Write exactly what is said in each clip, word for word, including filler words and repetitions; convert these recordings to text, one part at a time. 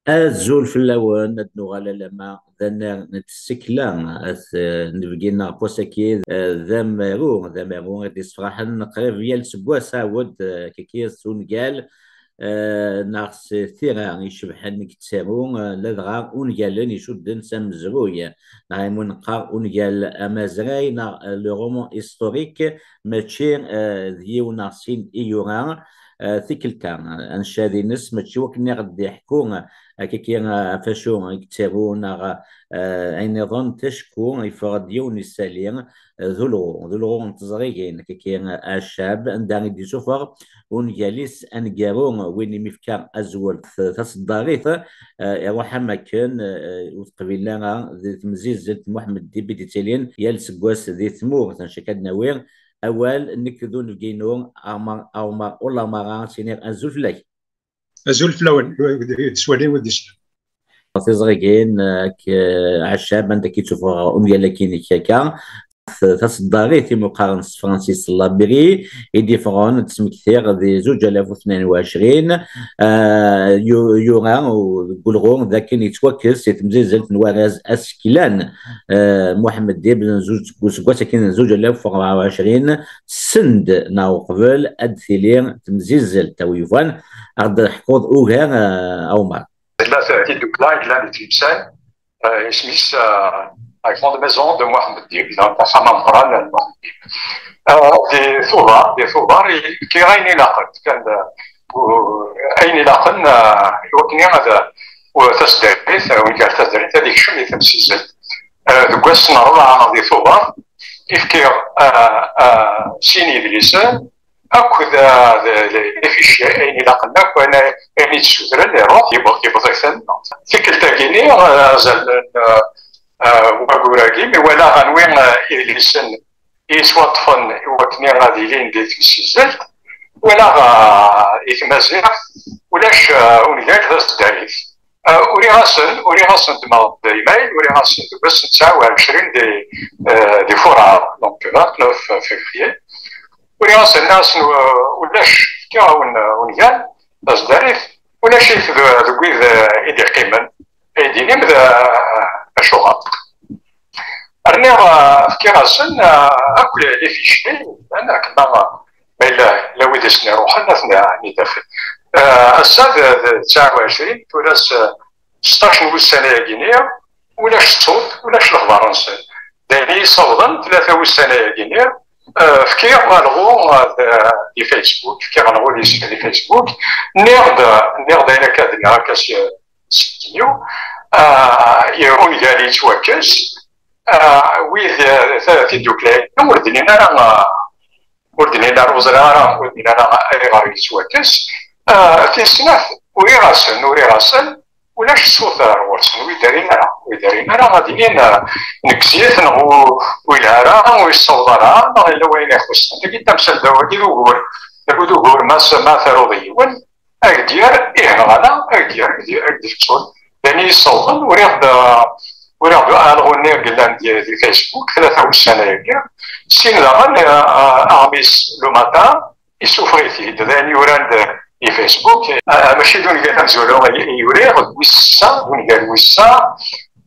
Azul fell-awen, ad nuɣal alamma d annar n tsekla, at, eh, nebgi-nneɣ n wass-agi, eh, d amaru, d amaru i d-issefraḥen qrib yal seggas, ɛawed, eh, kiki s ungal, eh, neɣ s tira icebḥen i yettaru, eh, ladɣa ungalen icudden s amezruy, neɣ imu neqqar ungal amazray, neɣ, eh, le roman historique, mačči, eh, d yiwen neɣ sin i yura, eh, tikkelt-a, eh, ancad-ines, mačči wakken i ɣ-d-iḥku, eh, akkaki, eh, ɣef acu i yettaru neɣ, eh, ayen nniḍen, acku yeffeɣ-d yiwen n yisali, eh, d ulɣu, d ulɣu n teẓrigin, akkaki, eh, Acab, anda i d-isuffeɣ ungal-is aneggaru, win i m-ifka azwel t-, taṣeddarit, eh, iruḥ am akken, eh, ur teqbil ara di temzizzelt n Muḥemmed Dib i d-yettilin yal seggas di tmurt. Anca akka ad nawi awal, nekk d unebgi-inu, Ɛmer, Ɛmer Ulamara, ad s-iniɣ azul fell-ak. Azul fell-awen, d swali wid islan. Tiẓrigin, eh, ak-, eh, Ɛacab, anda k-ittuffeɣ ungal-agi-inek akka. T-, taṣeddarit i mu qqaren s tefransist Labiri, i d-yeffɣen, ad d-smektiɣ, di zuǧ alaf u tnin u ɛecrin, eh, yu-, yura u-, deg ulɣu d akken yettwakkes i temzizzelt n warraz aseklan, eh, Muḥemmed Dib, n zuǧ, seg wass akin n zuǧ alaf u rebɛa u ɛecrin, send neɣ uqbel ad d-tili temzizzelt. A wi yufan, ad ɣ-d-teḥkuḍ ugar, eh, a Umar. Tella t-, tiddukla i yellan di Tlemsan, eh, isem-is, eh, la grande maison de Mohamed Dib, donc axxam ameqqran n Mohamed Dib. Eh, di Tubeṛ, di Tubeṛ, i-, kkiɣ ayen ilaqen, kan, eh, u-, ayen ilaqen, eh, i wakken ad, u-, taseddarit, eh, ungal taseddarit, ad ikcem di temsizzelt. Eh, deg wass n rebɛa di Tubeṛ, i fkiɣ, eh, eh, sin yedlisen, akked, eh, d-, d-, d-, les fichiers, ayen ilaqen akk, ayen, ayen i d-ssutren, iruḥ, yewweḍ, yewweḍ-iten. Tikkelt-agi-nni, eh, azal n, eh, eh, wayyur-agi, mi walaɣ anwi, eh, idlisen i yettwaṭṭfen i wakken ad ilin di temsizzelt, walaɣ, eh, i tmaziɣt, ulac, eh, ungal taseddarit. Eh, uriɣ-asen, uriɣ-asen-d ma d email, uriɣ-asen-d deg wass n tesɛa u ɛecrin di, eh, di Furar, donc vingt-neuf février. Uriɣ-asen, nniɣ-asen, eh, ulac, fkiɣ-awen, eh, ungal, taseddarit, ulac-it d-, deg wid, eh, i d-iqqimen, ay d-inim d, eh, acuɣer. Rniɣ, eh, fkiɣ-asen, eh, akk les, les fichiers, llan akken ma, ma yella, yella wid i sen-iruḥen, ad ten-, ad ten-id-afen. Eh, ass-a d, d tesɛa u ɛecrin, tura s, seṭṭac n wussan-agi-nni, ulac ṣṣut, ulac lexbar-nsen. D ayen i yi-ssawḍen tlata wussan-agi-nni, eh, fkiɣ alɣu, eh, di, di Facebook, fkiɣ alɣu di, di Facebook, nniɣ-d, nniɣ-d ayen akka d-nniɣ akka s, s, s, eh, ungal yettwakkes, ah, wid, eh, ta-, tiddukla-agi ur d-nnin ara, ah, ur d-nnin ara, ur ẓriɣ ara, ur d-nnin ara ayɣer yettwakkes. Ah, tis snat, uriɣ-asen, uriɣ-asen, ulac ṣṣut ar ɣur-sen, ur yi-d-rrin ara, ur yi-d-rrin ara, ad inin, ah, nekkes-it neɣ ur, ur yelha ara, ur yessaweḍ ara, neɣ yella wayen ixuṣṣen. Tagi d tamsalt, wagi d ugur, tagi d ugur, ma s-, ma taruḍ i yiwen, ad k-d-yerr ih neɣ ala, ad k-d-yerr, ad k-d-, ad k-d-fetun. D ayen i yi-ssawḍen, uriɣ-d, uriɣ-d alɣu-nni i yellan di, di Facebook, tlata wussan ayagi. Sin daɣen, eh, eh, aɣmis Le Matin, issufeɣ-it-id, d ayen yuran d, di Facebook. Eh, mačči d ungal amezwaru i, i uriɣ, d wis ssa, d ungal wis ssa.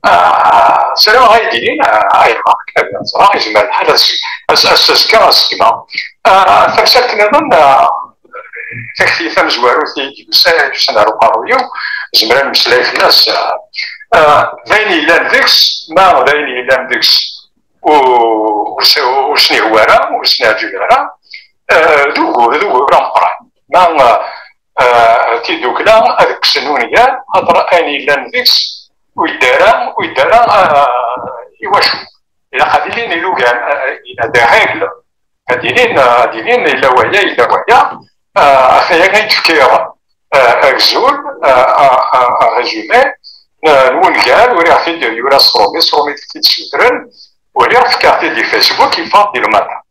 Ah, sarameɣ ay d-inin, ah, ayɣer, ẓriɣ, yezmer lḥal ad s-, ad s-, ad s-, azekka ad ṣeggmeɣ. Ah, tamsalt nniḍen, ah, takti tamezwarut i d-yusa-, yusan ar uqerruy-iw, zemreɣ ad nemmeslay fell-as, ah, ah, d ayen yellan deg-s, ma d ayen yellan deg-s ur, ur s-, ur s-nihwa ara, ur s-neɛǧib ara, ah, d ugur, d ugur ameqqran. Ma, ah, ah, tiddukla ad kksen ungal, axaṭer ayen yellan deg-s ur yedda ara, ur yedda ara, ah, i wacu? Ilaq ad ilin ilugan, ah, ah, des règles. Ad ilin, ah, ad ilin, yella waya, yella waya. Ah, ataya ay d-fkiɣ, ah, agzul, ah, ah, ah, ah, résumé, n, n wungal, uriɣ-t-id, yura s Ṛumi, s Ṛumi t-id-ssutren, uriɣ, fkiɣ-t-id di Facebook, yeffeɣ-d di Le Matin.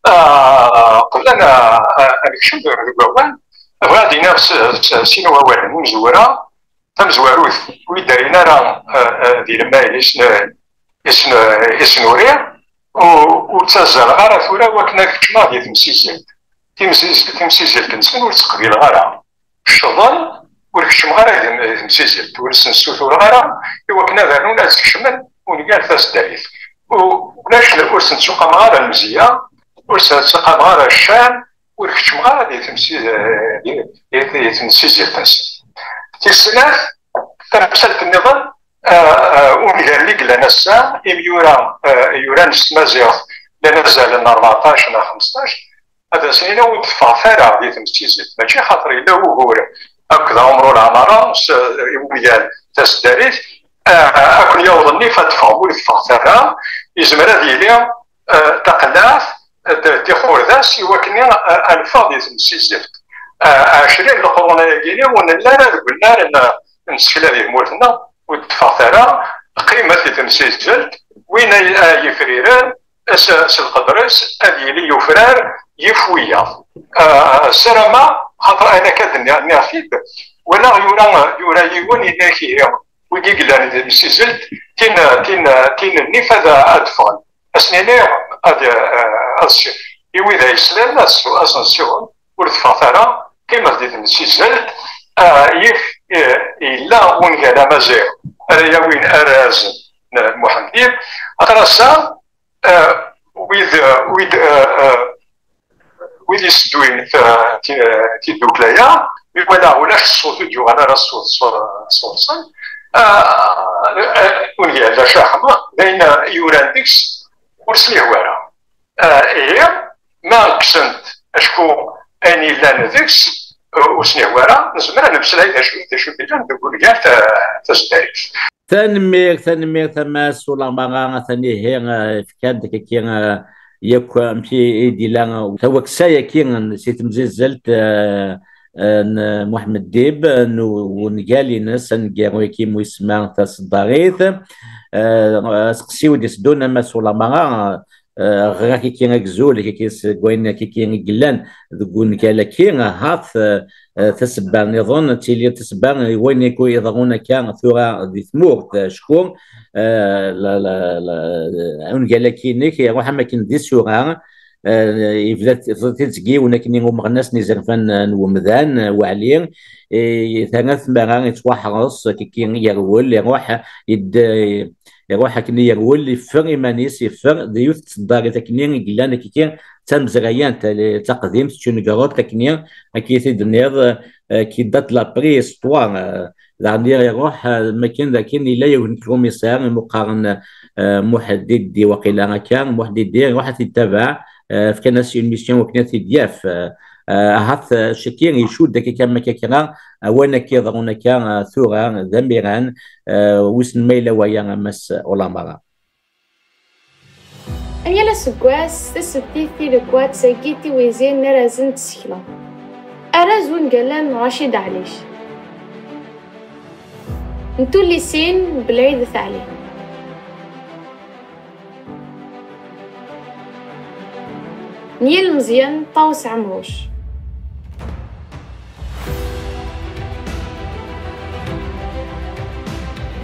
Ah, qbel ad n-, ah, ad nekcem deg wawal, bɣiɣ ad d-iniɣ s, s, sin wawalen. Imezwura, tamezwarut, ur yi-d-rrin ara, ah, ah, di lmayl i sen-, i sen-, i sen-uriɣ, u-, ur ttazzaleɣ ara tura wakken ad kecmeɣ di temsizzelt. Timsiz-, timsizzelt-nsen ur tt-qbileɣ ara. Ccḍen, ur keččmeɣ ara di, di temsizzelt, ur sen-ssutureɣ ara i wakken ad rnun ad skecmen ungal taseddarit. U-, ulac, ur sen-ttuqameɣ ara lemzeyya, ur sen-ttuqameɣ ara ccan, ur keččmeɣ ara di temsi-, di, di, di temsizzelt-nsen. Tis snat, tamsalt nniḍen, ah, ah, ungalen i yellan ass-a, imyura, ah, yuran s tmaziɣt, llan azal n rbeɛṭac neɣ xmesṭac, ad asen-iniɣ ur d-teffɣet ara di temsizzelt, mačči xaṭer yella wugur akked Ɛumru Leɛmara s, i wungal taseddarit, ah, ad ken-yaweḍ nnif ad teffɣem, ur d-teffɣet ara, yezmer ad yili, ah, taqellaɛt, d, d ixurdas i wakken, ah, ad neffeɣ di temsizzelt. Ah, ɛecrin leqrun ayagi ur nelli ara deg unnar n, n tsekla di tmurt-nneɣ, ur d-teffɣet ara, qqimet di temsizzelt, win ay, ay yifriren, s, s lqedr-is, ad yili yufrar yif wiyaḍ. Ah, ssarameɣ, xaṭer ayen akka d-nniɣ, nniɣ-t-id, walaɣ yura, yura yiwen yenna-k ihi, wigi yellan di temsizzelt, tin, tin, tin nnif ad, ad ffɣen. Ad sen-iniɣ, ad, ah, ad s-, i wid ay yeslan, ad s-, ad sen-ssiwḍen, ur teffɣet ara, qqimet di temsizzelt, ah, yif, eh, yella wungal amaziɣ ara yawin arraz n Muḥend Dib, axaṭer ass-a, ah, wid, wid, ah, ah, wid yessedduyen ta-, ti-, tiddukla-ya, mi walaɣ ulac ṣṣut ur d-yuɣal ara ṣṣut ṣṣur-, ṣṣur-sen, ah, ah, ungal d acaḥma, d ayen yuran deg-s ur slihew ara. Ah, ihi, ma kksen-t acku ayen yellan deg-s, ur snihew ara, nezmer ad nemmeslay d acu, d acu yellan deg ungal ta-, taseddarit. Tanemmirt, tanemmirt a Mass Ulamara, atan ihi, eh, yefka-d kiki, eh, yakk amek i, i d-ila taweksa-yaki n, si temzizzelt, eh, eh, n Muḥemmed Dib, eh, n u-, wungal-ines aneggaru-yaki mu isemma Taseddarit. Eh, aseqsi-w d-iteddun a Mass Ulamara, eh, ɣer kiki agzul, kiki seg wayen kiki i yellan deg ungal-agi, ahat, eh, eh, tasebba nniḍen, ad tili tasebba i wayen akk iḍerrun akka tura di tmurt, eh, acku, eh, la, la, la, ungal-agi-inek iruḥ am akken d isura, eh, yebda t-, t-, tiẓgi-wen akken i umeɣnas n izerfan, eh, n wemdan, eh, Waɛli, eh, terna tmara yettwaḥres, kiki yerwel, iruḥ, yed-, iruḥ akken i yerwel, iffer iman-is, iffer d yiwet n tseddarit akken i yellan, kiki d tamezrayant, eh, d taqdimt, d une grotte akken i, akka i t-id-tenniḍ, eh, qui date de la préhistoire, eh, daɣen iruḥ, eh, makken d akken yella yiwen n krumiser, imu qqaren, eh, Muḥeddidi, waqila akka, Muḥeddidi, iruḥ ad t-ittabaɛ, eh, fkan-as une mission wakken ad t-id-yaf. Eh, eh, ahat, eh, caki icudd akka kan, akka kra, eh, wayen akka iḍerrun akka, eh, tura d amiran, eh, wissen ma yella waya a Mass Ulamara. Yal aseggas, tasebtit tileggadt-agi tiwizin n arrazen n tsekla. Arraz wungalen Racid Ɛlic. N tullisin Belɛid At Ɛli. N yilmeẓyen Ṭawes Ɛemruc.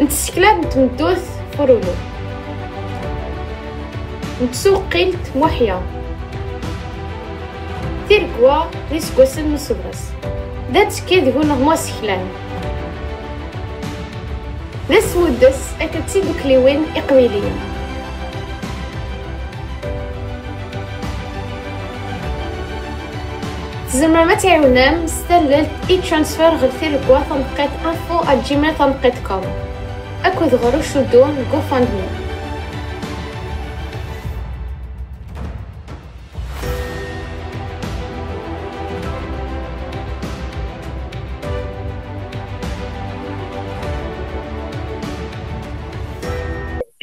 N tsekla n tmeddurt Furulu. N tsuqqilt Muḥya. Tiregwa d iseggasen n usebɣes. D attekki deg uneɣmu aseklan. D asmuddes akked tidukliwin iqbayliyen. Tzemrem ad tɛiwnem s tallelt e-transfer ɣer tiregwa taneqqiṭ info at gmail taneqqiṭ com akked ɣer ucuddu GoFundMe.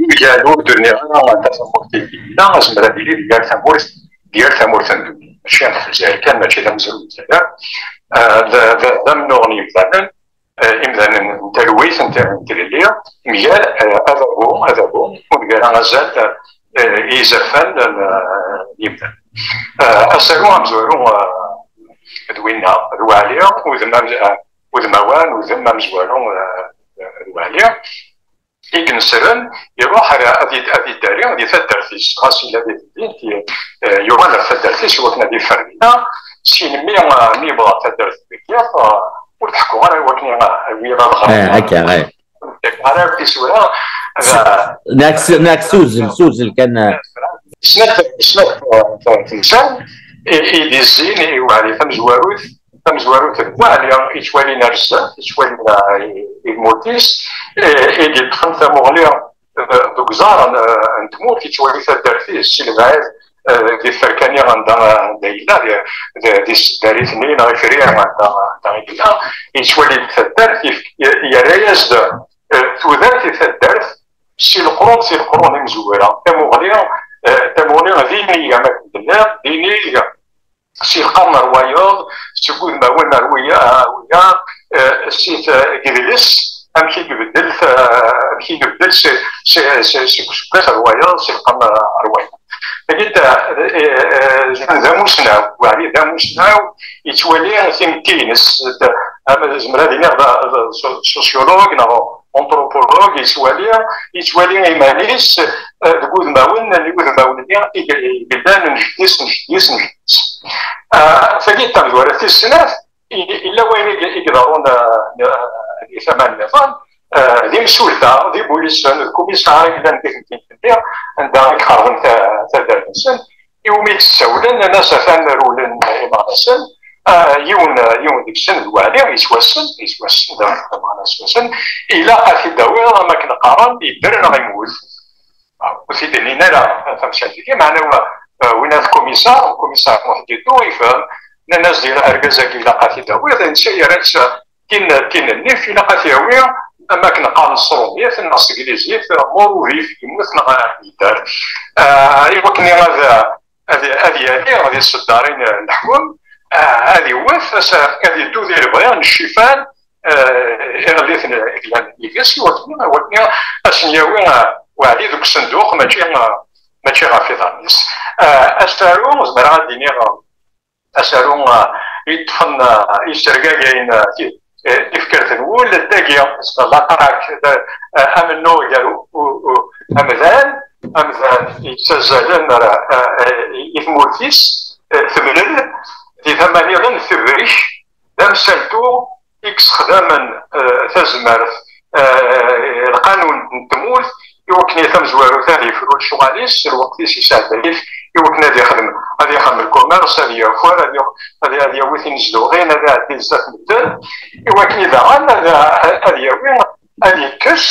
Mgal ur d-nniɣ ara anda tamurt i yella, azmer ad yili di yal tamurt, di yal tamurt n ddunit. Mačči ɣef Lezzayer kan, mačči d amezruy n Lezzayer. Ah, d, d, d amennuɣ n yimdanen, eh, imdanen n talwit, n t-, n tlelli, mgal, eh, adabu, adabu, ur negara azal, eh, i yizerfan n, eh, yimdanen. Eh, asaru amezwaru, eh, d winna, d Waɛli, udem am-, eh, udmawan, udem amezwaru, eh, d Waɛli. I inesren, iruḥ ar, ad id-, ad iddari di taddart-is, ɣas yella di temdint, i-, eh, yuɣal ar taddart-is i wakken ad iffer dinna. Syin mi, eh, mi yewweḍ ar taddart n Bgayet, eh, ur d-ḥekkuɣ ara i wakken, eh, wi Ah, akka, eh. Ara tisura, neɣ s-, neɣ s uzel, s uzel kan, eh. Snat, snat, eh, temsal, i, i d-izzin i Weɛli tamezwarut, tamezwarut n Weɛli, yettwalin ar zdat, yettwalin, eh, i, i lmut-is, eh, i d-yeṭṭfen tamuɣli, eh, deg uẓar n, eh, n tmurt, yettwali taddart-is si lebɛid, eh, di tferka-nni anda, anda yella, di, di, di tseddarit-nni neɣ ifri anda, anda i yella, yettwali-d taddart, yef-, yerra-yas-d, eh, tudert i taddart, si leqrun, si leqrun imezwura. Tamuɣli, eh, tamuɣli d inig, am akken d-tenniḍ, d inig, si lqern ar wayeḍ, seg udmawen ar wiya-, ar wiyaḍ, eh, si t-, deg idles, amek i ibeddel, eh, amek i ibeddel si, si, si, seg useggas ar wayeḍ, si lqern ar wayeḍ. Tagi d, eh, eh, d amusnaw, Weɛli d amusnaw, yettwali timetti-ines, d, am-, zemreɣ ad iniɣ d, d so-, sosyolog neɣ antropolog, yettwali, yettwali iman-is, eh, deg udmawen, n udmawen-nni i i yellan n jeddi-s, n jeddi-s, n jeddi-s. Ah, tagi d tamezwarut tis snat, i-, yella wayen i i iḍerrun, eh, di tama nniḍen, eh, d imsulta, d ibulisen, d kumisar i yellan di temdint-nni, anda i iqerben ta-, taddart-nsen, iwumi i tt-ssawlen, nnan-as atan rewlen imeɣnasen, ah, yiwen, yiwen deg-sen d Weɛli, yettwassen, yettwassen d ameɣnas yettwassen, ilaq ad t-id-tawiḍ, am akken qqaren, yedder neɣ yemmut. Ur t-id-nnin ara tamsalt-agi, meɛna wa, eh, win ad kumisar, kumisar Muḥdidu, yefhem, nnan-as-d, "Argaz-agi ilaq ad t-id-tawiḍ", netta yerra-tt tin, tin nnif, ilaq ad t-yawi, am akken qqaren s tṛumit neɣ s teglizit, mort ou vif, yemmut neɣ yedder. Ah, i wakken ad, ad, ad yali di tseddarin n leḥkem, ah, ad iwet, as-, ad iddu di lebɣi n ccifan, eh, iɣelli-ten i yellan yid-s, i wakken, i wakken ad sen-yawi, eh, Weɛli deg usenduq, mačči, eh, mačči ɣef iḍarren-is. Eh, asaru, zemreɣ ad d-iniɣ, asaru, eh, yeṭṭfen, eh, yessergagayen, eh, ti-, eh, tifkert n wul, dagi, la traque, d, eh, amennuɣ gar u-, u-, u-, amdan, amdan yettazzalen, eh, eh, i tmurt-is, eh, temlel, di tama nniḍen tebrek, d amsaltu i yessexdamen, eh, tazmert, eh, lqanun n tmurt, i wakken i tamezwarut ad yefru lecɣal-is, lweqt-is yesɛedda-it, i wakken ad yexdem, ad yexdem lkumirs, ad yaker, ad yaw-, ad, ad yawi tinezduɣin, ad iɛeddi zdat medden, i wakken i daɣen ad, ad yawi, ad yekkes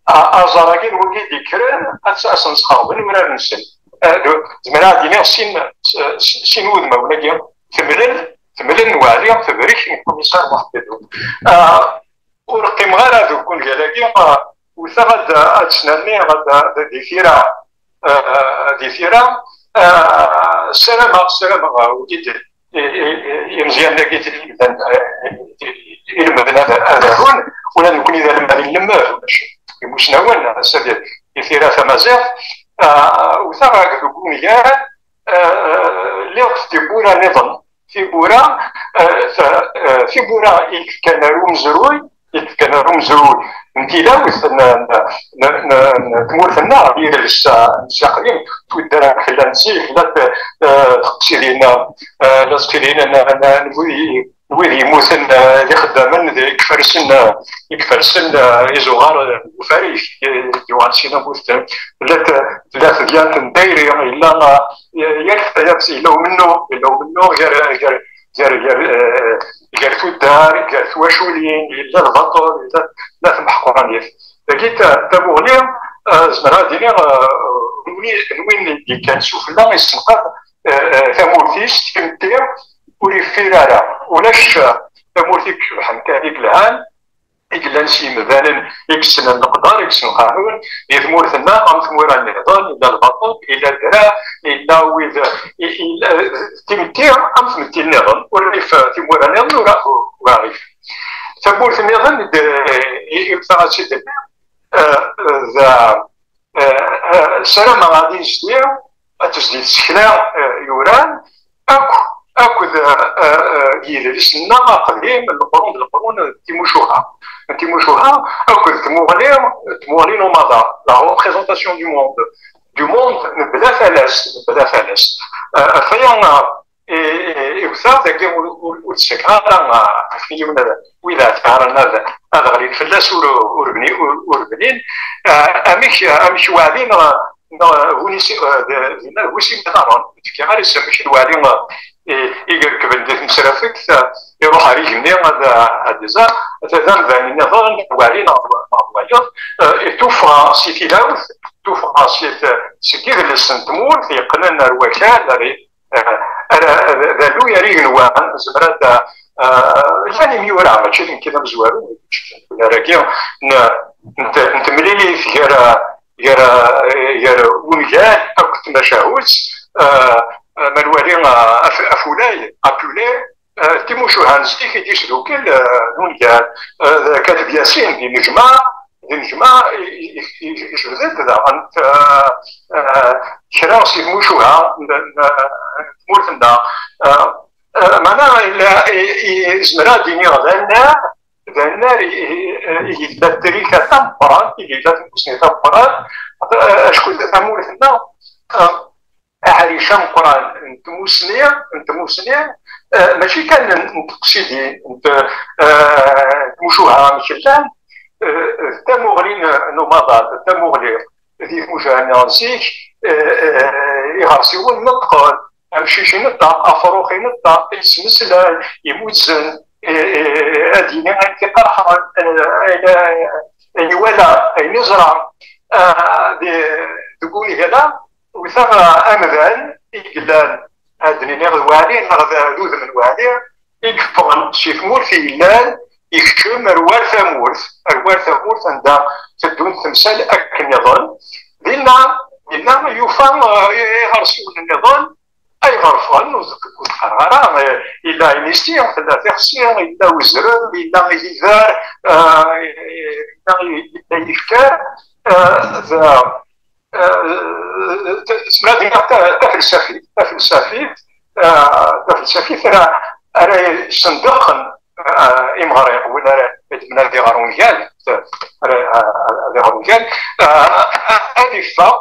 a-, aẓar-agi n wigi d-yekkren, ad, ad sen-sxerben urar-nsen. Eh, d-, zemreɣ ad d-iniɣ sin, s-, sin wudmawen-agi, temlel, temlel n Weɛli, tebrek n kumisar Muḥdidu. Ah, ur qqimeɣ ara deg ungal-agi, ah, wteɣ ad, ad ttnerniɣ ad, ad, di tira, ah, di tira, ah, ssarameɣ, ssarameɣ, ah, wigi d-, i, i, i, imeẓyanen-agi d-, llan, ah, i, i, ilmeden ad, ad arun, ula d nekkni d almad i nlemmed, ulac imusnawen, ass-a di, di tira tamaziɣt, ah, wteɣ deg ungal, ah, lliɣ d tiwwura niḍen, tiwwura, eh, ta-, eh, tiwwura i yefkan ar umezruy, i yefkan ar umezruy n tilawt n, n, n, n, n tmurt-nneɣ, yidles, eh, n Saqlim, tuddar amek llant zik, la t-, eh, teqsidin, eh, la teqsidin n, n, n wid i-, wid yemmuten, eh, d ixeddamen, d i ifersen, eh, i ifersen, eh, izuɣar, eh, n ufarik, eh, yuɣal sin amuten. Tella t-, tella tedyant n dayri, yella, eh, yal tayat yella umennuɣ, yella umennuɣ gar, gar, gar, gar, eh, gar tuddar, gar twaculin, yella lbaṭel, yella, yella tmeḥquranit. Dagi ta-, tamuɣli, eh, zemreɣ ad iniɣ, eh, n wi-, n win i d-yekkan sufella, yessenqad, eh, eh, tamurt-is, timetti, ur yeffir ara. Ulac, eh, tamurt i icebḥen kan, i yelhan, i yellan s yimdanen i yessnen leqder, i yessnen qanun, di tmurt-nneɣ, am tmura nniḍen, yella lbaṭel, yella ddreɛ, yella wid, i-, i-, eh, timetti, am tmetti nniḍen, ur rif timura nniḍen, ur, ur rif. Tamurt nniḍen, d-, i, i, i, ad tt-id-nniɣ, eh, d, eh, eh, ssarameɣ ad yezdi, ad tezdi tsekla, eh, yuran, akk, akked, eh, eh, yidles-nneɣ aqdim, leqrun d leqrun n timucuha, n timucuha, akked tmuɣli, tmuɣli n umaḍal, la représentation du monde, du monde, mebla talast, mebla talast. Eh, ɣef waya, eh, i, i, i wteɣ dagi ur, ur, ur d-ttakeɣ ara, eh, ɣef yiwen, wid ara t-iɣaren ad, ad ɣlin fell-as ur, ur bnin, ur, ur bnin. Ah, amek, amek waɛli neɣ, neɣ win isi-, ah, d, dinna d wis imiḍaren. Ur d-fkiɣ ara isem, mačči d waɛli, ah, i, i irekben di tmesrafegt, ah, iruḥ ar igenni ad, ad iẓer, ata d amdan nniḍen, d waɛli neɣ d wa-, neɣ d wayeḍ, ah, tuffɣa si tilawt, tuffɣa si t-, seg idles n tmurt, yeqqnen ar wakal, ar i-, eh, ara, d, d alluy ar igenwan, nezmer ad, eh, llan imyura, mačči d nekk i d amezwaru, ara-agi n, n t-, n temlilit gar, gar, gar ungal akked tmacahut, eh, ma nwali, eh, af-, afulay, apulay, eh, timucuha n zik i d-isdukel, eh, n ungal, eh, d Kateb Yasin di Nejma, di Nejma i, i, i, i jebdent daɣen, eh, eh, kra si tmucuha n, n, n tmurt-nneɣ. Eh, eh, meɛna illa, i, i, zemreɣ ad d-iniɣ d annar, d annar i, i, i yella trika tameqqrant, i yella tmussni tameqqrant, eh, acku tamurt-nneɣ, eh, aḥric ameqqran n tmussni, n tmussni, eh, mačči kan n, n teqsidin, n t-, eh, tmucuha amek llan, eh, d tamuɣli n, n umaḍal, d tamuɣli di tmucuha-nni n zik, eh, eh, iɣersiwen neṭqen, amcic ineṭṭeq, afrux ineṭṭeq, yettmeslay, imuzzez, eh, eh, ad yini ayen t-iqerḥen, eh, ayen, ayen iwala, ayen iẓra, eh, di, deg ungal-a, wteɣ, eh, amdan i yellan, ad d-niniɣ d waɛli neɣ d, d udem n waɛli, i yeffɣen si tmurt i yellan, ikeččem ar war tamurt, ar war tamurt anda teddunt temsal akken nniḍen. Dinna, dinna yufa, eh, iɣersiwen nniḍen, ayɣer ffɣen, ur ẓ-, ur ẓ-, qqareɣ ara, eh, yella inisi, tella tixsi, yella uzrem, yella igider, eh, yella, yella yifker, eh, d, eh, tezmer ad iniɣ ta-, tafelsafit, tafelsafit, eh, tafelsafit ara, ara isendeqen, eh, imɣaren, win ara d-, nadi ɣer ungal, ara, eh, ad iɣer ungal, eh, ad iffeɣ,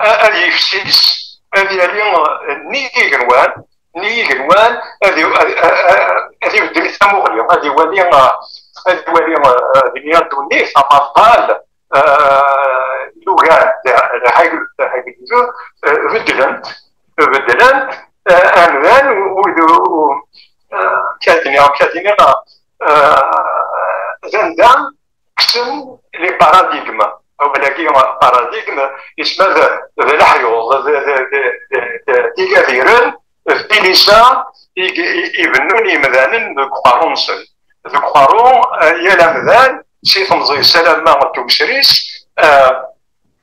a-, ad yifsis, ad yali, eh, nnig igenwan, nnig igenwan, ad i-, ad, ad, ad ibeddel tamuɣli, ad iwali, eh, ad iwali, eh, dunya n ddunit, amaḍal, eh, ilugan, lḥaǧ, lḥaǧ, eh, beddlent, beddlent, eh, amdan, u-, u-, u-, eh, kadni, kadni, eh, d anda kksen les paradigmes. Awal-agi, paradigme, isma d, d leḥyuḍ, d, d, d, d, d, d igadiren, d tilisa i, i, i bennun yimdanen deg uqerru-nsen. Deg uqerru, eh, yal amdan, si temẓi-s alamma d tewser-is, eh,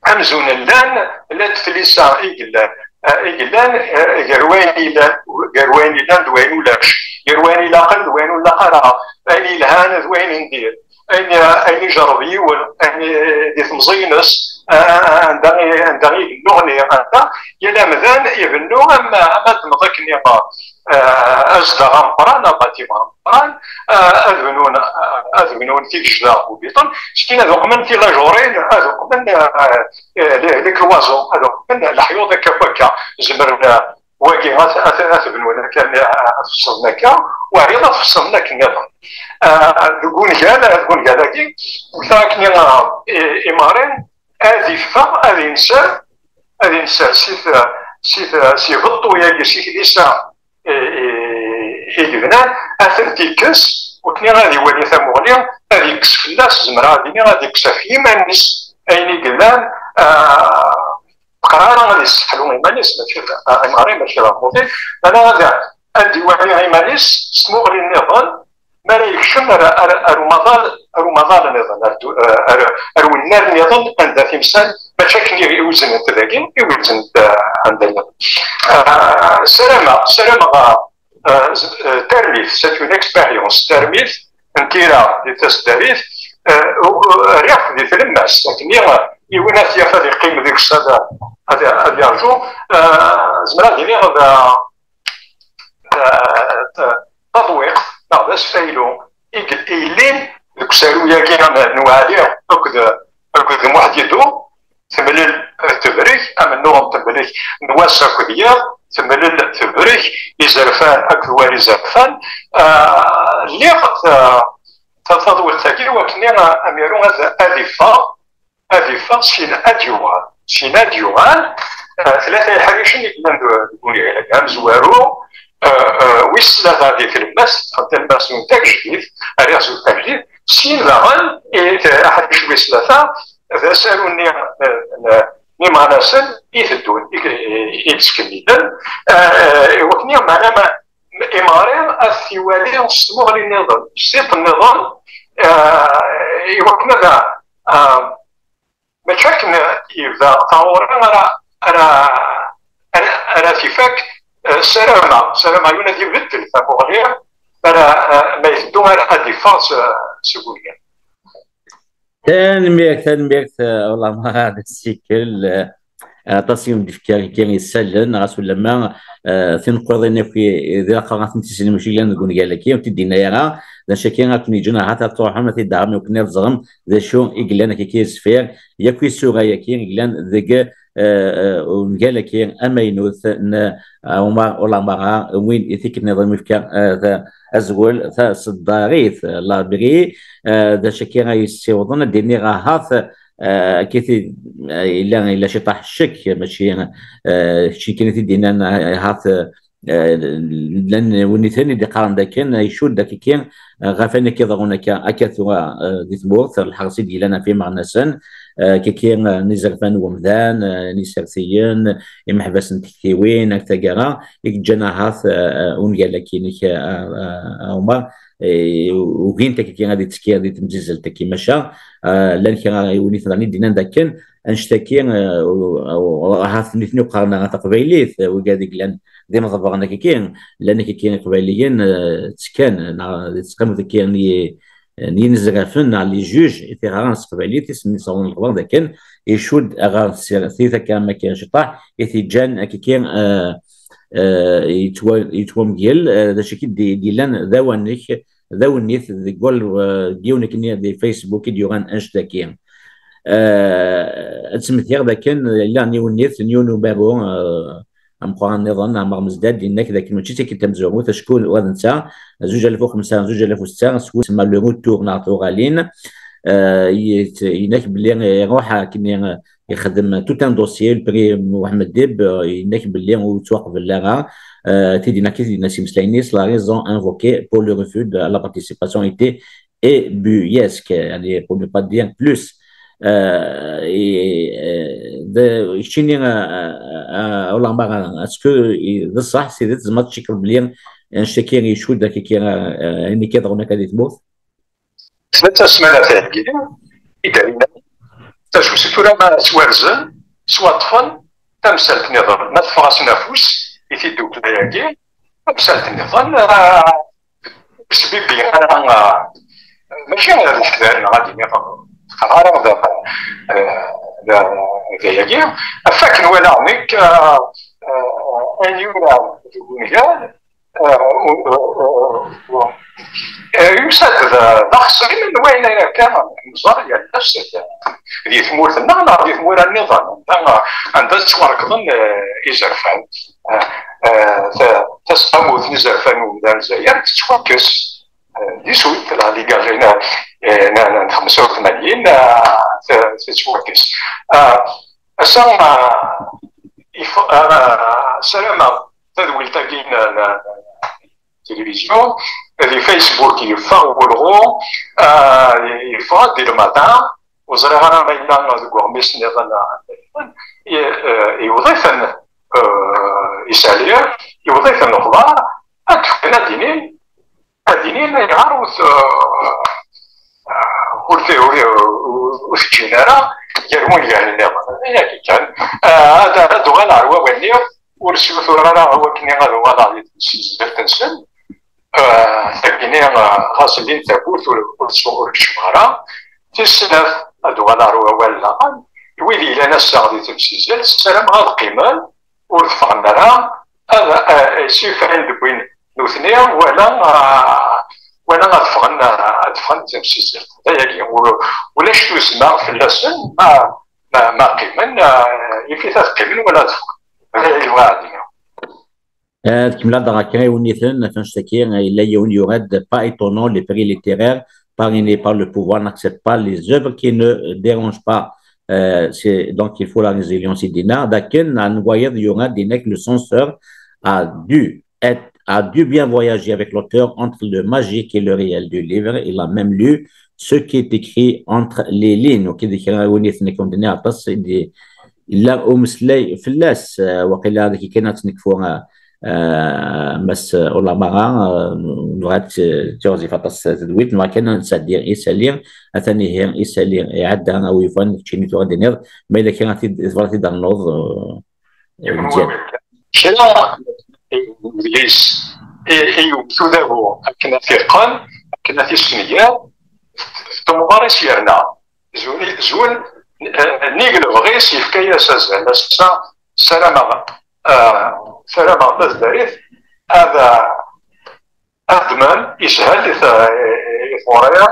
amzun llan, llant tlisa i yellan, eh, i yellan, eh, gar wayen yellan, gar wayen yellan d wayen ulac, gar wayen ilaqen d wayen ur ilaq ara, ayen yelhan d wayen n dir, ayen, ayen ijerreb yiwen, ayen i, di temẓi-ines, eh, anda i, anda i yennuɣni, anda yal amdan ibennu am, am ad d-nḍekkni, eh, azdaɣ ameqqran, abatiman ameqqran, eh, ad bnun, eh, ad bnun tigejda ubiṭen, skin ad uqmen tilajurin, ad uqmen, eh, eh, les, les cloisons, ad uqmen leḥyuḍ akka wakka, zemren, eh, wagi ad, ad, ad bnun akka, ad fessden akka, wayeḍ ad fessden akken nniḍen. Eh, deg ungal, deg ungal-agi, wteɣ akken i, i, imarin, ad iffeɣ, ad inser, ad inser si t-, si t-, si beṭṭu-yagi, si tlisa, i, i, i yebnan, ad tent-ikkes, utni ad iwali tamuɣli, ad ikkes fell-as, zemreɣ ad iniɣ, ad ikkes ɣef yiman-is ayen i yellan, ah, teqra ara ad isseḥlu iman-is, mačči d, ah, imeɣri, mačči d amuḍin, ala ad, ad iwali iman-is s tmuɣli nniḍen, mi ara yekcem ar, ar, ar umaḍal, ar umaḍal nniḍen, ar, du-, ar, ar unnar nniḍen, anda timsal, mačči akken i, i uznent dagi, i uznent, ah, anda nniḍen. Ah, ssarameɣ, ssarameɣ, ah, ah, z-, ah, tarmit, c'est une expérience, tarmit n tira di taseddarit, ah, u-, u-, rriɣ-t di tlemmast, akken i, ah, yiwen ad t-yaf ad yeqqim deg-s ad, ad, ad yerǧu, ah, zemreɣ ad iniɣ d, ah, ta-, ta-, taḍwiqt neɣ d asfaylu i yellin deg usaru-agi n Waɛli akked, akked Muḥ Didu, temlel tebrek, amennuɣ n tebrek n wass akked yiḍ, temlel tebrek izerfan akked war izerfan. Ah, lliɣ, ah, ta-, taḍwilt-agi, wakken amiru ad, ad iffeɣ, ad iffeɣ, syin ad yuɣal. Syin ad yuɣal, eh, tlata iḥricen i yellan deg, deg ungal-agi. Amezwaru, eh, eh, wis tlata di tlemmast, ṭṭfen talemmast n tagejdit, rriɣ-tt d tagejdit. Syin daɣen, i, aḥric wis tlata, d asaru-nni, eh, n, n imeɣnasen i teddun, i, i, i yettkemmiden, eh, i wakken, meɛna, ma, imeɣri ad t-iwali s tmuɣli nniḍen, s tiṭ nniḍen, eh, i wakken ad, eh, mačči akken yebda taɣuri ara, ara, ara, ara t-ifak, eh, ssarameɣ, ssarameɣ yiwen ad ibeddel tamuɣli, ara, eh, ma iteddu ara ad iffeɣ s, seg ungal. Tanemmirt, tanemmirt, eh, Lamara, d assikel, eh, aṭas i wen-d-ifka kra isallen, ɣas ulamma, eh, tineqqiḍin akk i, i d ilaq ad tent-islen mačči yellan deg ungal-agi, ur t-id-yenna ara, d acu-agi ara ken-yeǧǧen ahat ad truḥem, ad t-id-taɣem, i wakken ad teẓrem d acu i yellan akka i zfir, yakk isura-agi i yellan deg, eh, eh, ungal-agi amaynut n, eh, Omar Olamara, win i tikkelt nniḍen mi yefka, eh, ta-, azwel, taseddarit, eh, l'abri, eh, d acu-agi ay yessiwḍen ad d-iniɣ ahat, eh, akka i t-, eh, yella, yella ciṭaḥ ccek, mačči, eh, keččini kan i t-id-yennan, eh, ahat, eh, llan win i ten-id-iqqaren d akken, eh, icudd akka-agi, eh, ɣef wayen akka iḍerrun akka, akka tura, eh, di tmurt, lḥers i d-yellan ɣef imeɣnasen, eh, akka-agi, eh, n izerfan n wemdan, eh, n isertiyen, imeḥbas n tektiwin, ak taggara, i yeǧǧan ahat, eh, eh, ungal-agi-inek, eh, eh, eh, Ɛumer, eh, ugint akka-agi ad ittekki di temzizzelt-agi, maca, eh, llan kra i win i t-, i d-yennan d akken, annect-agi, eh, u-, u-, ahat nitni ur qqaren ara taqbaylit, eh, wigad i yellan d imḍebbren akka-agi, llan akka-agi iqbayliyen, eh, ttekkan, neɣ teqqim deg-, n yi-, n yinezrafen neɣ les juges i t-iɣran s teqbaylit, i sen-isawḍen lexbar d akken icudd ɣer s-, si takka am akken ciṭaḥ, i t-iǧǧan akka-agi, eh, eh, yettwa-, yettwamgel, eh, d acu i d-, d-yellan d awanek, d awennit deg wal-, eh, deg yiwen akken di Facebook i d-yuɣan annect-agi. Eh, ad smektiɣ d akken yella yiwennit n yiwen umaru, eh, ameqqran nniḍen, Ɛmer Mezdad, yenna-k d akken mačči d tikkelt tamezwarut, acku wa d netta, zuǧ alaf u xemsa, zuǧ alaf u setta, s win semma Le Retour neɣ Tuɣalin, eh, yet-, yenna-k belli iruḥ akken i-, ixdem tout un dossier, le prix Mohamed Dib, eh, yenna-k belli ur yettwaqbel ara, eh, tiddi-nni akka i t-id-yenna s imeslayen-is, la raison invoquée pour le refus de la participation était ubuesque, يعني, pour ne pas dire plus. Euh, et, euh, de, keččini, euh, euh, euh, Lamara, est-ce que i-, d ṣṣeḥ, s tidet, tzemreḍ ad tcekkeḍ belli annect-agi icudd akka-agi, euh, ayen akka iḍerrun akka di tmurt? Tlata ssmanat-agi, i d-, tajusit tura ma ttwarzen, ttwaṭṭfen, tamsalt nniḍen, ma teffeɣ-asen afus i tiddukla-agi, tamsalt nniḍen, ah, ur sbibbi ara, ah, mačči d leḥder neɣ ad iniɣ, teqra ara d, eh, d, d ayagi. Ɣef wakken walaɣ nekk, ah, ah, ayen yura deg ungal, eh, u-, u-, u-, u-, eh, yusa-d d, d axṣim n wayen ay akka nẓer yal ass di tmurt-nneɣ neɣ di tmura nniḍen, anda, anda ttwarkḍen, eh, izerfan. Eh, eh, ta-, tasqamut n izerfan n umdan Lezzayer tettwakkes, eh, di sud, la Liga n, eh, n, n xemsa u tmanyin, eh, te-, tettwakkes. Eh, ass-a, eh, if-, eh, ssarameɣ tadwilt-agi n, n, n tilivizyu, di Facebook yeffeɣ welɣu, eh, yeffeɣ-d di lmatin, ur ẓriɣ ara ma yella deg uɣmis nniḍen, i-, eh, iwḍ-iten, eh, isali, iwḍ-iten lexbar, ad d-fken ad d-inin, ad d-inin ayɣer ur t-, eh, ur t-, ur, ur, ur t-ǧǧin ara gar wungalen nniḍen. Ayagi kan, eh, ad, ad uɣaleɣ ar wawal-nni, ur ssutureɣ ara wakken ad uɣaleɣ di temsizzelt-nsen, eh, tagini, eh, ɣas llin tawwurt ur, ur, ur keččmeɣ ara. Tis snat, ad uɣaleɣ ar wawal daɣen, wid yellan ass-a di temsizzelt, ssarameɣ ad qqimen, ur d-ffɣen ara, ad, eh, s ifran d win nutni, wala, eh, wala ad ffɣen, eh, ad ffɣen d temsizzelt. D ayagi, ur, ulac tuzzma fell-asen, ma, ma, ma qqimen, eh, yif-it ad qqimen wala ad ffɣen. D aya i bɣiɣ ad iniɣ. Ad kemmleɣ daɣ akka i wenniten, ɣef annect-agi, yella yiwen yura-d, pas étonnant, le prix littéraire parrainé par le pouvoir, n'accepte pas les œuvres qui ne dérangent pas. Euh, c'est, donc, il faut la résilience, i d-yenna. Dakken, n wayeḍ yuran dinna que le censeur a dû être, a dû bien voyager avec l'auteur entre le magique et le réel du livre. Il a même lu ce qui est écrit entre les lignes. Donc, il dit que, yella umeslay fell-as, euh, waqila d akken kan ad tt-nekfu, euh, euh, Mass Ulamara, euh, nebɣa ad tt-, tiɣzif aṭas tedwilt, nebɣa kan ad nesɛeddi isali, atan ihi isali iɛedda, a wi yufan keččini tura d-tiniḍ, ma yella kan ad t-id-, tebɣiḍ ad t-id-ternuḍ, euh, deg Kra n udlis i, i yewwet udabu akken ad t-iqqen, akken ad t-issenger, temḍer-is yerna. Zun, zun, eh, nnig lebɣi-s yefka-yas azal. Ass-a, ssarameɣ, eh, ssarameɣ tazdayt ad, eh, ad ddmen, yeshel i t-, i tɣuri,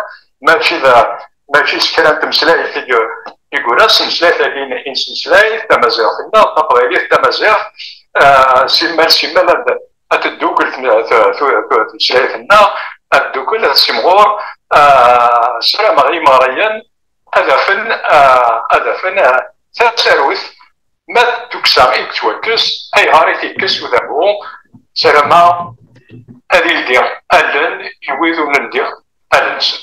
mačči d, mačči s kra n tmeslayt i yu-, i yura, s tmeslayt-agi i nesmeslay, tamaziɣt-nneɣ, taqbaylit, tamaziɣt, eh, simmal, simmal ad, ad teddukel tm-, t-, t-, t-, tmeslayt-nneɣ, ad teddukel, ad tessimɣur, eh, ssarameɣ i yimeɣriyen ad afen, eh, ad afen, eh, tasarut, ma d tukksa i yettwakkes, ayɣer i t-yekkes udabu? Ssarameɣ ad ildi allen i wid ur neldi allen-nsen.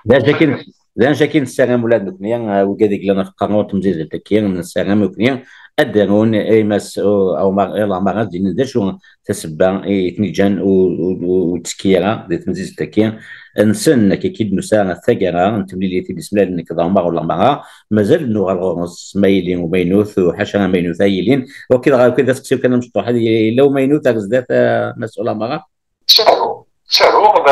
D acu akin, d acu akin tessaram ula d nekni, eh, wigad i yellan ɣef qerru n temzizzelt-agi, nessaram nekni ad d-arun i Mass, eh, Ɛumar, eh, Ɛumar, ad d-inin d acu tasebba i ten-iǧǧan u, u, u, ur ttekki ara di temzizzelt-agi nsen, akka i d-nusa taggara n temlilit i d-ismlalen nekk d Ɛumar Ulamara, mazal nuɣal ɣur-s ma yili umaynut, u ḥaca amaynut ay yilin. Ok, dɣa, ok, d aseqsi kan amecṭuḥ, ad yella umaynut ar zdat, eh, Mass Ulamara? Ttaruɣ, ttaruɣ, d,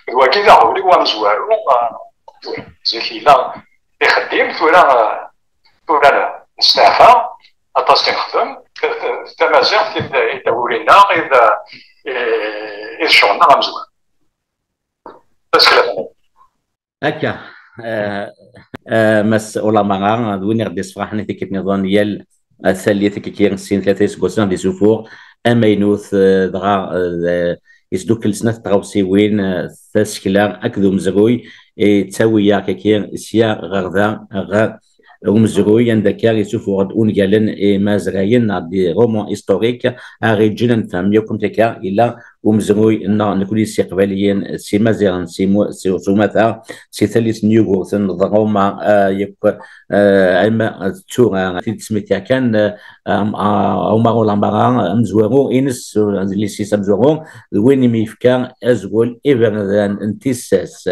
d wagi d aɣbel-iw amezwaru, eh, zik yella ixeddim, tura, eh, tura nesteɛfa, aṭas i nexdem, t-, t-, tamaziɣt i d, i d awuri-nneɣ, i d, i, i d ccɣel-nneɣ amezwaru. Tasekla. Akka, eh, eh, Mass Ulamara, d win i ɣ-d-yessefraḥen i tikkelt niḍen yal, eh, tallit, akka sin tlata iseggasen ad d-isufuɣ amaynut, eh, dɣa, eh, isdukkel snat tɣawsiwin, eh, tasekla akked umezruy, yettawi-yaɣ akka sya ɣer da, ɣer umezruy, anda akka isufuɣ-d ungalen imazrayen neɣ des romans historiques, ara ɣ-yeǧǧen ad nefhem yakk amek akka yella umezruy-nneɣ nekni s Iqbayliyen, s Imaziɣen, s imu-, s, s umata, si tallit n Yugurten d Roma, eh, yakk, eh, ama d tura. Ti d-smektiɣ kan, eh, am-, a-, Ɛumar Ulamara, amezwaru ines, adlis-is amezwaru, d win i m-yefka azwel Iberdan n tissas.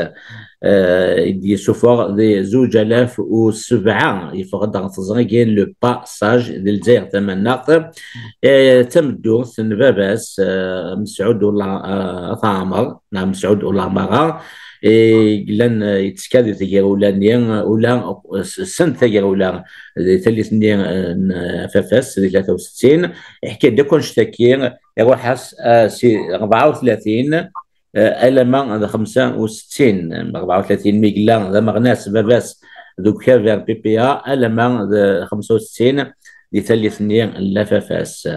Eh, i d-yessufeɣ di zuǧ alaf u sebɛa, yeffeɣ-d ɣer teẓrigin Le Passage di Lezzayer Tamaneɣt. Eh, d tameddurt n baba-s, eh, Mesɛud Ula-, eh, At Ɛmer, neɣ Mesɛud Ulamara, eh, yellan, eh, yettekka di tgirwla-nni, ula s-, send tagirwla di tallit-nni, eh, n Afafas, di tlata u settin. Iḥka-d akk annect-agi, iruḥ-as, eh, si rebɛa u tlatin, eh, alamma d xemsa u settin, rebɛa u tlatin mi yella d ameɣnas baba-s deg ukabar P P A, alamma d xemsa u settin di tallit-nni n Lafafas.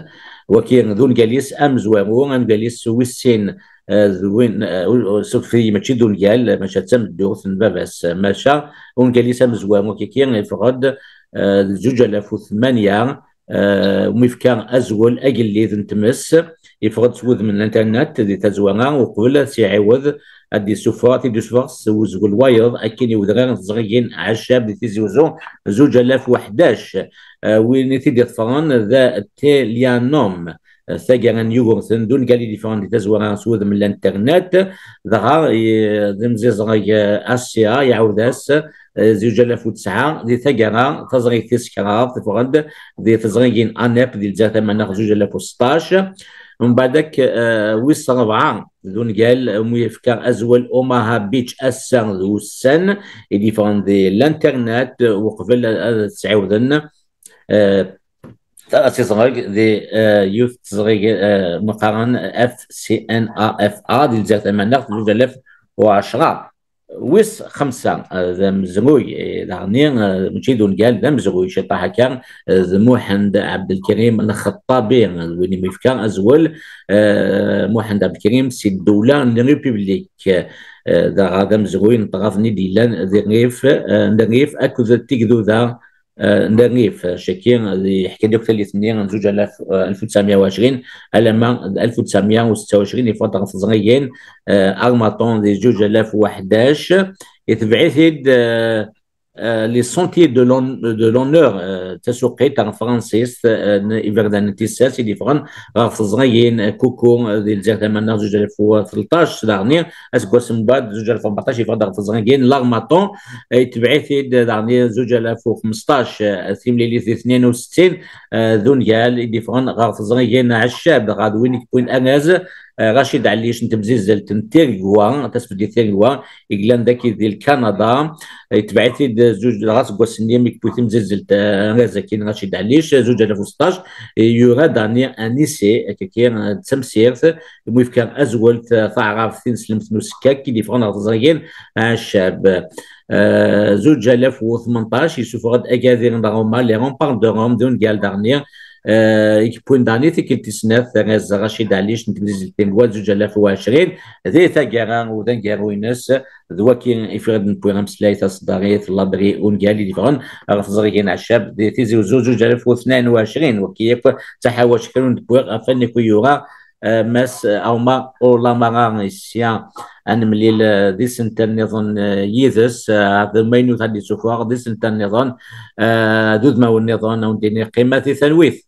Waki d ungal-is amezwaru, ungal-is wis sin, eh, d win, eh, ur, ur, sukfi, mačči d ungal, maca d tameddurt n baba-s, maca ungal-is amezwaru kiki yeffeɣ-d, eh, deg zuǧ alaf u tmanya, eh, umi yefka azwel Agellid n tmes, yeffeɣ-d s wudem n l'internet di tazwara, uqbel ad s-iɛiwed ad d-isuffeɣ, ad t-id-isuffeɣ s uzwel wayeḍ, akken i wedrar n teẓrigin Ɛacab di Tizi Uzzu, zuǧ alaf u ḥdac. Eh, win i t-id-iḍefren d Telianom, eh, taggara n Yugurten, d ungal i d-iffɣen di tazwara s wudem n l'internet, dɣa, eh, d imziẓreg, eh, Asya, iɛawed-as, eh, zuǧ alaf u tesɛa, di taggara, taẓrigt tis kraḍ, teffeɣ-d di teẓrigin Anep di Lezzayer Tamaneɣt zuǧ alaf u seṭṭac. Mbeɛd akk, eh, wis rebɛa, d ungal umi yefka azwel Omaha Beach ass-a d ussan i d-yeffɣen di l'internet, uqbel ad, ad tt-ɛiwden, eh, ad tt-iẓreg di, eh, yiwet teẓrigt, eh, mi qqaren F C N A F A di Lezzayer Tamaneɣt, zuǧ alaf u ɛecṛa. Wis xemsa, eh, d amezruy, eh, daɣni, eh, mačči d ungal, d amezruy ciṭaḥ akka, eh, d Muḥend Ɛebdelkrim Lxeṭṭabi, eh, d win i mu yefka azwel, eh, Muḥend Ɛebdelkrim si ddewla n Ripiblik, eh, dɣa d amezruy n ṭṭrad-nni d-yellan di Rrif, eh, n Rrif akked Tigduda, eh, n Rrif. Caki yeḥka-d akk tallit-nni n zuǧ alaf, eh, alef u tesɛemya u ɛecrin alamma d alef u tesɛemya u setta u ɛecrin, yeffeɣ-d ɣef teẓrigin, eh, Armaṭun di zuǧ alaf u ḥdac, itbeɛ-it-id, eh, eh, les Sentiers de l'hon-, de l'honneur, eh, tasuqilt tafransist, eh, n iberdan n tissas i d-yeffɣen ɣef teẓrigin, eh, Kuku, eh, di Lezzayer Tamaneɣt zuǧ alaf u tleṭṭac, daɣni aseggas mbeɛd, zuǧ alaf u rbeɛṭac, yeffeɣ-d ɣef teẓrigin Larmaton, eh, itbeɛ-it-id daɣni zuǧ alaf u xmesṭac, eh, timlilit di tnin u settin, eh, d ungal i d-yeffɣen ɣer teẓrigin Ɛeccab, dɣa d win i yewwin arraz, eh, Racid Ɛellic n temzizzelt n Tiregwa, tasbeddit Tiregwa, i yellan dagi di Lkanada, eh, itbeɛ-it-id zuǧ, dɣa seg wass-nni mi yewwi timzizzelt, eh, arraz-agi n Racid Ɛellic, zuǧ alaf u seṭṭac, eh, yura daɣni un essai, akkaki, eh, d tamsirt, mu yefka azwel t-, taɛrabt tineslemt n usekkak i d-yeffɣen ɣer teẓrigin Ɛeccab. Eh, zuǧ alaf u tmenṭac, yessufeɣ-d Agadir n Roma, Les Remparts de Rome, d ungal daɣni, eh, i yewwin daɣni tikkelt tis snat, arraz Racid Ɛellic n temzizzelt Tiregwa, zuǧ alaf u ɛecrin, di taggara u d aneggaru-ines, d waki i fiɣ ad n-wwiɣ ameslay, taṣeddarit, labri, ungal i d-yeffɣen ɣef teẓrigin Ɛeccab di Tizi Uzzu, zuǧ alaf u tnayen u ɛecrin, waki yakk d taḥawact kan ur n-wwiɣ ɣef wayen akk i yura, eh, Mass Ɛumar Ulamara. Sya ad nemlil, eh, di senta nniḍen, eh, yid-s, eh, ɣef umaynut ad d-yessufeɣ di senta nniḍen, eh, d udmawen nniḍen, ad wen-d-iniɣ qqimet di talwit.